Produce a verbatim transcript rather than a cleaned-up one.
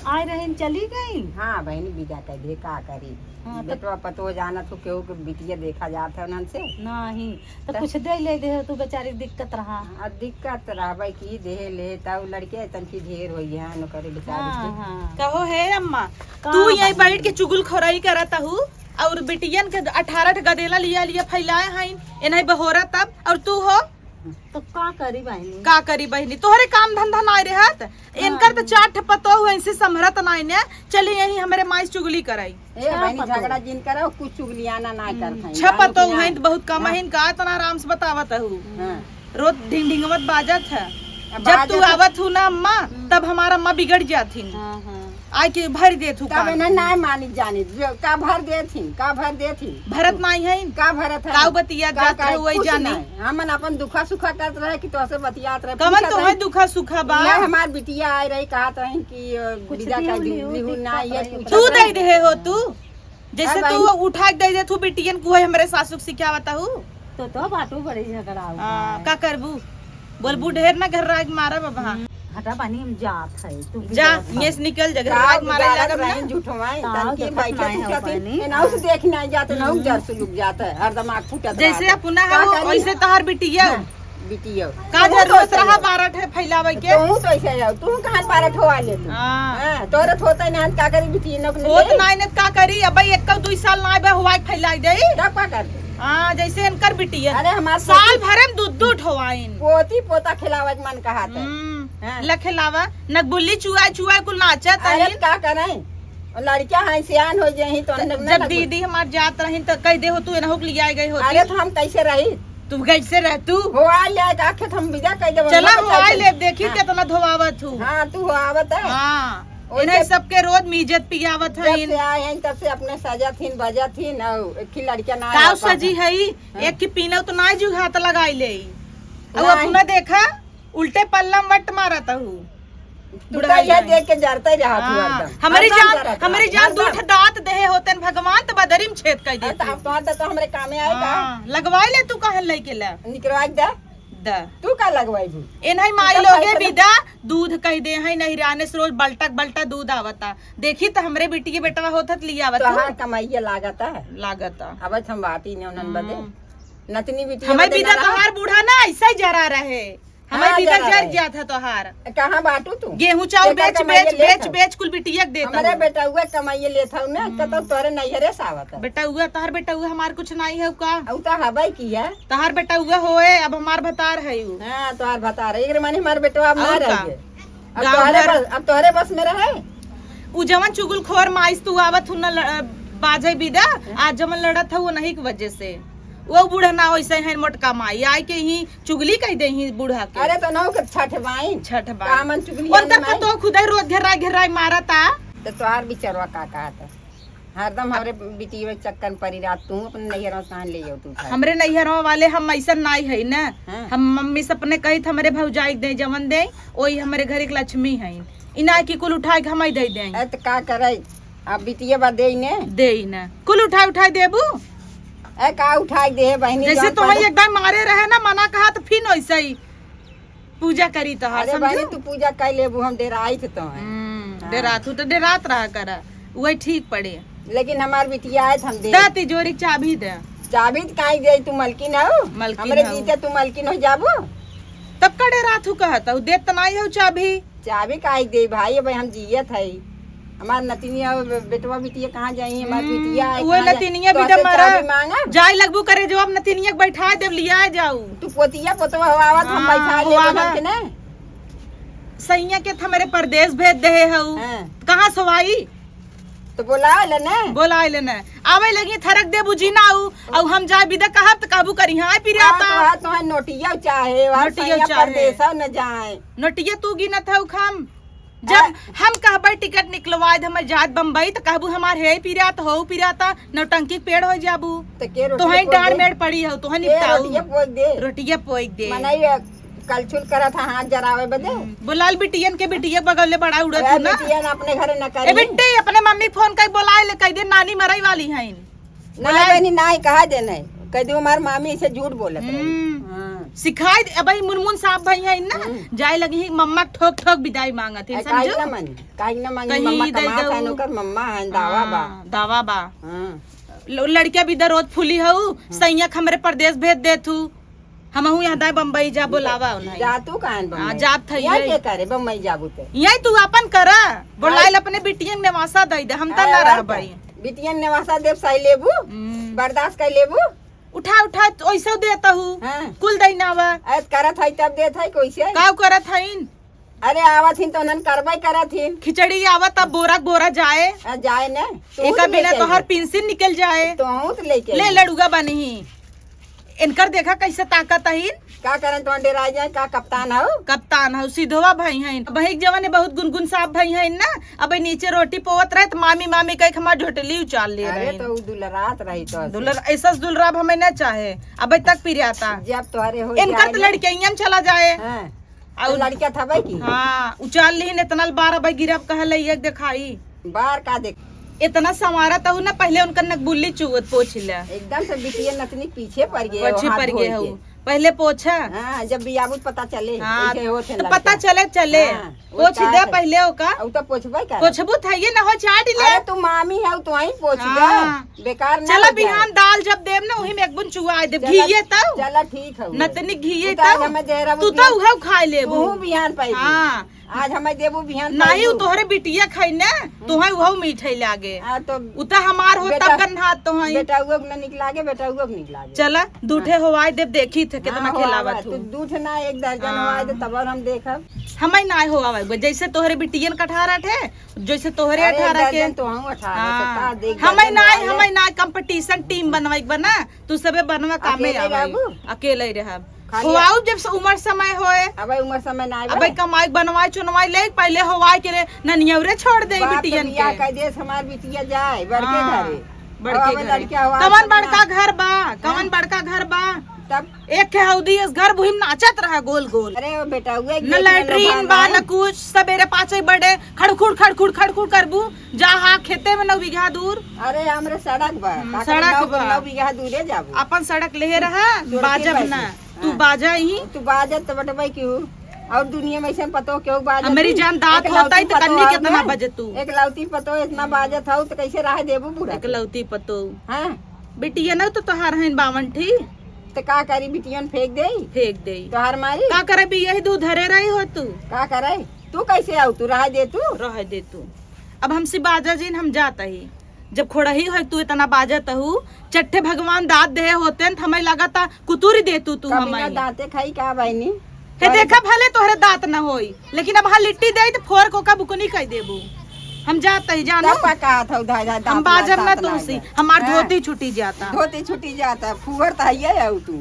आए रहिन, चली गई। हाँ बहिनी, विदा कर दे, का करी? हाँ, तो बेटवा पतोह जानत हो, केहू के बिटिया देखा जात है उन्हन से। नहीं, तो त- कुछ दे ले दे हो तू, बेचारी दिक्कत रहा। आ, दिक्कत रहबे की, देहे ले, तब लड़के तनकी ढेर होई है, नौकरी बेचारी हाँ, के। हाँ। कहो हे अम्मा, का तू यही बहिनी? बैठ के चुगलखोराई करत हू और बिटियन के अठारह ठे गदेला लिया लिया फैलाए हैं, इन्हें बहोरा तब, और तू हो तो का करी बहिनी? का करी बहिनी? तोहरे काम धंधा नाय रहत। हाँ। इनकर तो चार ठे पतोह हैं, इनसे संभरत नाय ने। चली यही हमरे माई से चुगली कराई। ए, छह बहिनी, पतोह। झगड़ा जिन करो, कुछ चुगलियाना ना हम्म। करत हैं। छह पतोह हैं तो बहुत कम हाँ। हैं, का इतना आराम से बतावत हूँ। हाँ। रोज ढिंग ढिंगवत बाजत है। अब जब बाजत तू है। आवत हूँ ना अम्मा, हम्म। तब हमार अम्मा बिगड़ जात हिन। हाँ, हाँ। आइ के भर देत हूँ तब कान। इन्हें ना मानी जानी, जो का भर देत हिन, का भर देत हिन। भरत नाई है। का भरत है? काऊ बतिया का जात रहे वही कुछ जानी। नहीं। हमन अपन दुखा सुखा करत रहे कि तोसे बतियात रहे, कवन पूछत तोहे रहे। दुखा सुखा बा? ना हमार बिटिया आए रही, कहत रही कि, अ, कुछ विदा कर दी, लिहू, लिहू ना, ये पूछत तू रहे। दे दे हो तू? जैसे हाँ तू भाई। उठा के दे दे तू बिटियन को, हमरे सासुक सिखावत हूँ। तो, तो बाटू बड़ी झगड़ा हुआ हाँ, है। का करबू? बोलबू ढेर ना, घर राग मारब अब, हाँ। हम्म, हटा पानी, हम जात है, तू भी जा, जात है। ये से निकल जा, घर का राग मारे बिगाड़त लागब ना। रहे झूठो माई, ताव तनकी देखत बैठे नाई तू हो कहती, पानी। एनाऊ से देख नाई जात, एनाऊ हम्म। जर से लुक जात है, हरदम आँख फूटत जैसे रहत। अपना का हो, करी? वैसे तोहार बिटिया। हाँ, बिटिया। का तू जरूरत तो ऐसे रहा हो। बारह ठे फैलावे के? तू तो ऐसे हो, तू कहाँ बारह ठो आ ले तू? हाँ। हाँ, तोरे तो होता ही ना, का करी बिटिया, नौकरी होत ले? नाई ने का करी, अब एक दुई साल ना बे हुआ फैलाई दे। तब का कर दे? हाँ, जैसे इनकर बिटिया। अरे, हमार साल पोती भरे में दू दू ठो आइन। पोती पोता खिलावे के मन कहत है। हम्म, हाँ। ल खिलावा, नगबुल्ली चुआ चुआ कुल नाचत अरे, आइन। का करें? और लड़कियां हैं, सियान हो जाही तो जब, अंदर में जब नगबुल- दीदी हमार जात रही तो कह दे हो तू एनहु के लिया गई होती। अरे, तो हम कैसे रही? तू कैसे रह तू? हो आ ले, आखे तो हम विदा कह देबो, चला ना हो आ बचाई ले, दे। देखी हाँ। कितना धोआवत हूँ। हाँ, तू हो आवत है। हाँ। ओइसे इन्हें सबके रोज मीजत पियावत जब हईन। से आए हैं, तब से अपने सजत हिन, बजत हिन, और एक ही लड़किया ना काऊ आवत सजी है। हई, हाँ। एक की पीनव तो ना जुघात लगाई ले। और नहीं। अपना देखा, उल्टे पल्ला में वट मारत हूँ। तू बुढ़ाई तो ये में। देख के जरते रहा तू हाँ। एकदम। हमरी हरदम जान, जरत हमरी रहा, जान हरदम। दूठ दांत देहे होतेन भगवान, तो बदरी में छेद कर हाँ, तो देती। अब तुम्हार तो, तो हमरे कामे आए का? हाँ, लगवाई ले तू कहन लइके ला। निकलवा दे। द। तू का लगवाइबू? एनहई तू माई तो लोगे पैसा दे। विदा, दूध कह दे हैं, नहिराने से रोज बल्टा बल्टा दूध आवता। देखी त हमरे बिटिया बेटवा होत हत लियावत तोहार हूँ। कमाइया लागता। लागता। अब हम बाटी ने उन्हन बदे। हम्म। नतनी बिटिया हमारे बदे विदा ना रहा। तोहार बूढ़ा ना ऐसा ही जरा रहे। हमारे हाँ, विदा जरा जर रहे। जात है तोहार। कहाँ बाटू तू? गेहूं चाउर एकर बेच, कमाइया बेच, लेत बेच, हऊ। बेच कुल बिटिया के देत हमरे हऊ। बेटउआ कमाइया लेत हऊ ना, हम्म। कतौ तोहरे नैहरे से आवत है। बेटउआ, तोहार बेटउआ हमार कुछ नाई है का? ऊ तो हबै किया। तोहार बेटउआ होए, अब हमार भतार है ऊ। हाँ, तोहार भतार है। एकरे माने हमार बेटवा अब ना और का? रह गए। अब गाँव तोहरे भर बस, अब तोहरे बस में रहे। उ जवन चुगलखोर माइस तू आवत हु न ल-, बाजे बिदा, हाँ। आज जवन लड़त हउ, वो नहीं के वजह से। वो बूढ़ा ना वैसे हैं मोटका माई, आए के ही चुगली कह दे ही बूढ़ा के। अरे तो नौ के छठ बाइन। छठ बाइन। का मन चुगली उनका आने माई? पतो खुदे रोज घेराई घेराई मारता। तो तोहार बिचरवा का कहत है? हरदम हमरे बिटिया चक्कर में पड़ी रहत, तू अपने नैहरवा से ले जाओ तू उठा। हमरे नैहरवा वाले हम ऐसन नाई है ना। हाँ। हम मम्मी से अपने कही थ हमरे भौजाई के दे, जवन दे, ओही हमरे घर एक लक्ष्मी है। इना की कुल उठा के हमाई दे दे। ए, त का करे? अब बिटिया बा दे ने। दे ने। कुल उठा उठा देबू? ए, का उठा के दे बहिनी, जैसे जौन तो वही पहले एकदम मारे रहे ना, मना कहा तो फिर वैसे ही। पूजा करी तोहार, अरे समझू? बहिनी, तू पूजा कर लेबू, हम डेराइत तो हैं। हम्म, हाँ। डेरात हूँ तो डेरात रहा करा, वही ठीक पड़े। लेकिन हमार बिटिया आए त हम दे। दा तिजोरी के चाबी दे। चाबी त काहे दे, तू मलकिन हऊ? मलकिन हमरे हऊ। जीते तू मलकिन हो जाबू? तब का डेरात हूँ कहत हऊ, देत त नाई हऊ चाबी। चाबी काहे दे भाई, अब हम जियत हई। हमार नतिनिया, बे-, बेटवा बिटिया कहाँ जाई? हमार हम्म, बिटिया है, उहे कहाँ जाई? नतिनिया तो बिटिया ऐसे मरा। चाबी मांगा? जाए लगबू करे, जो अब नतिनिया के बैठा देब, लिया जाऊ। तू पोतिया पोतवा हो आवत, हम हाँ, बैठा हो लेब आवा। उन्हन के ने। सैया के त हमरे परदेस भेज देहे हऊ। हाँ। कहाँ सोवाई? तो बोला ले ने। बोला ले ने। आवे लगी थरक दे बुझी ना आऊ, आऊ हम जाए बिदा कहब त कहबू करी, हाँ, पिरिया हाँ, ता। तो हाँ, तो हाँ, नोटिया चाहे, वहाँ नोटिया सैया चाहे। परदेसा न जाए। नोटिया तू गिनत हऊ खाम। जब आ- हम कहबै टिकट निकलवाए दे, हमर जात बम्बई, त कहबू हमार हे पिरात, हो पिराता, नौटंकी के पेड़ हो जाबू। त के रोटिया तोहई पोई डार दे? मेड़ पड़ी हो, तोहई के निपटाऊ। रोटिया पोई दे? रोटिया पोई दे। मनई कलछुल करत ह, हाथ जरावे बदे। हम्म, बोलाल बिटियन के, बिटिया बगल ले बड़ा उड़त अरे हूँ ना। बिटियन अपने घरे न ए करी। बिट्टी, अपने मम्मी फोन कर बोलाए ले, कह दे नानी मरई वाली हईन। ना बोलाए। बहनी, ना ही कहा दे नहीं। कह दे हमार मामी ऐसे झूठ बोलत रही। हम्म। हाँ। सिखाई दे, अबही मुनमुन साहब भई हैं ना, हम्म। जाए लगी ही, मम्मा ठोक ठोक बिदाई मांगत है, अरे, काहे समझो? ना मांगी, काहे ना मांगी, कहीं मम्मा दे कमात दऊ। है, ओकर मम्मा है, दावा बा। हाँ, दावा बा। हाँ। ल-, लड़किया भी दरोद फूली हऊ, हम्म। सैया के हमरे परदेस भेज देत हू, हमहू यहाँ दाए बम्बई जा, बोलावा उन्हें। जा तू काहे हाँ, बम्बई? जात है यहाँ यही। के करे बम्बई जाबू ते? यही तू आपन करा, बोलाइल हाँ। अपने बिटियन नेवासा दई दे, हम त अरे ना वाह रहबई। का? बिटियन नेवासा देब, सही लेबू? हम्म। बर्दाश्त कर लेबू? उठा, उठा, तो ऐसे देता हूँ। हाँ। कुल दई ना आवा। अरे करत है तब देत है कैसे? काव करत हईन? अरे आवत हिन तो उन्हन करबई करत हिन। खिचड़ी आवत तब बोरा बोरा जाए। आ, जाए न। तू एका तो बिना लेके तोहर आई। पेंसिल निकल जाए। तो हूँ तो लेके ले आई। लड़ुआ बनी ही। इनकर देखा कैसे ताकत हईन। का करन तो डेरा जाए, का कप्तान हऊ? कप्तान हऊ, सीधवा भई हईन। भई जवन बहुत गुनगुन साहब भई हईन ना, अब नीचे रोटी पोवत रहे त मामी मामी कह के हमार झोटली उचाल ले अरे रहे। तो उ दुलरात रही तो ऐसे। दुलर, ऐसा से दुलराब हमें ना चाहे, अब तक पिरियाता। जब तोहरे हो इनकर जाए तो ना। लड़कियां में चला जाए। हाँ। और तो लड़कियां थबे की? हाँ, उचाल लीन इतना बार अब गिरब कहले एक देखाई। बार का देख? इतना संवारा तहु ना, पहले उनकर नकबुल्ली चुवत पोछ ले। एकदम से बिटिया नतनी पीछे पड़ गए, पीछे हाथ पड़ धोई गए के। हो। पहले पोछा। हाँ, जब बियाबू त पता चले, हाँ, कैसे होत है तो लड़का। पता चले, चले। हाँ, वो पोछ का दे है। पहले ओका। उ तो पोछबे कर। पोछबू था ये ना हो चाट ले। अरे तू मामी है, तू वहीं पोछ दे। हाँ। बेकार ना चला हो जाए। बिहान दाल जब देब ना, वही में एक बूंद चुआ देब। चला, घी ये तऊ। चला ठीक है। नतनी घी ये तो आज तऊ। हमें जहरा तू तो बिहान, उहे खा लेबू। तू बिहान पाई। हाँ। आज हमें देबू बिहान नहीं, पाई उ तोहरे बिटिया खाई ना, हम्म। तोहे उहे मीठे लागे। हाँ, तो उ तो हमार हो बेटा, तब गन्हात तोहे। बेटा उहो के ना निक लागे, बेटा उहो के निक लागे। चला, दू ठे हाँ। होवाई देब, देखी थे कितना हाँ, खेलावत होवाई, हो। तू दू ठे ना, एक दर्जन हाँ। होवाई दे, तब और हम देखब। हमें ना होवाई, जैसे तोहरे बिटियन का अठारह ठे, जैसे तोहरे अरे, अठारह के। दर्जन तो हम अठारह, हाँ। तो का देख, हमें दर्जन ना, होवाई ले। हमें ना, competition team बनवाई के बना, तू सबे बनवा कामे अकेले आवे। रहबू? अकेले रहब। खाली होआऊ जब से उमर समय होए। अबे उमर समय ना आवे। अबे कमाई बनवाई चुनवाई ले, पहले होवाई के रे ननियौरे छोड़ दे बाप के बिटियन बियाह के। कर दे, हमार बिटिया जाए, बड़के हाँ, घरे। बड़के अब घरे। लड़किया हुआ कवन सब बड़का ना। घर बा? कवन हाँ। बड़का घर बा? तब? एक के हौदी इस घर बुहिम नाचत रहा गोल गोल। अरे वो बेटा, हुए न गेट में लैट्रीन लोग बा, आए। न कुछ। सबेरे पाँचे बड़े खड़खुड़, खड़खुड़, खड़खुड़ करबू। जा हा खेते में नौ बीघा दूर। अरे हमरे सड़क बा। हम्म, का सड़क करब? नौ, बा। नौ बीघा दूरे जाबू। अपन सड़क लेहे रहा, तोड़ के बाजब बैठी। ना। तू हाँ। बाजा ही। तू बाजत त बटबै केहू। और दुनिया में ऐसे पतो केहू बाजत हमरी ही? जान दांत एकलौती होता ही तो पतो कन्नी हऊ कितना ना? बजतू? एकलौती पतो इतना बाजत हऊ तो कैसे रह देबू बूढ़ा के? एकलौती पतो। हाँ। बिटिया ना तो तोहार हईन बावन ठी। तो का करी, बिटियन फेंक देई? फेंक देई। तोहार मारी? का करे, भी यही दूध धरे रही हो तू? का करे? तू कैसे आऊ? तू रह दे तू। रह दे तू। अब हमसे बाजा जिन, हम जात ही। जब खोड़ही होई तू इतना बाजत हऊ, चट्ठे भगवान दांत देहे होते न, त हमें लगता कुतुरी देतू तू कभी ना हमें। दांते खाई का बहनी? हे तोहरे देखा, भले तोहरे दांत न होई, लेकिन अब हाँ लिट्टी देई त फोर को का बुकनी कह देबू। हम जात ही, जानो। तब का कहत हऊ, धा-, धा-, हम दांत बाजब ना, ना दांत ना तुमसे, जाए। हमार हाँ। धोती छूटी जाता। धोती छूटी जाता, फुहर त हइये हऊ तू।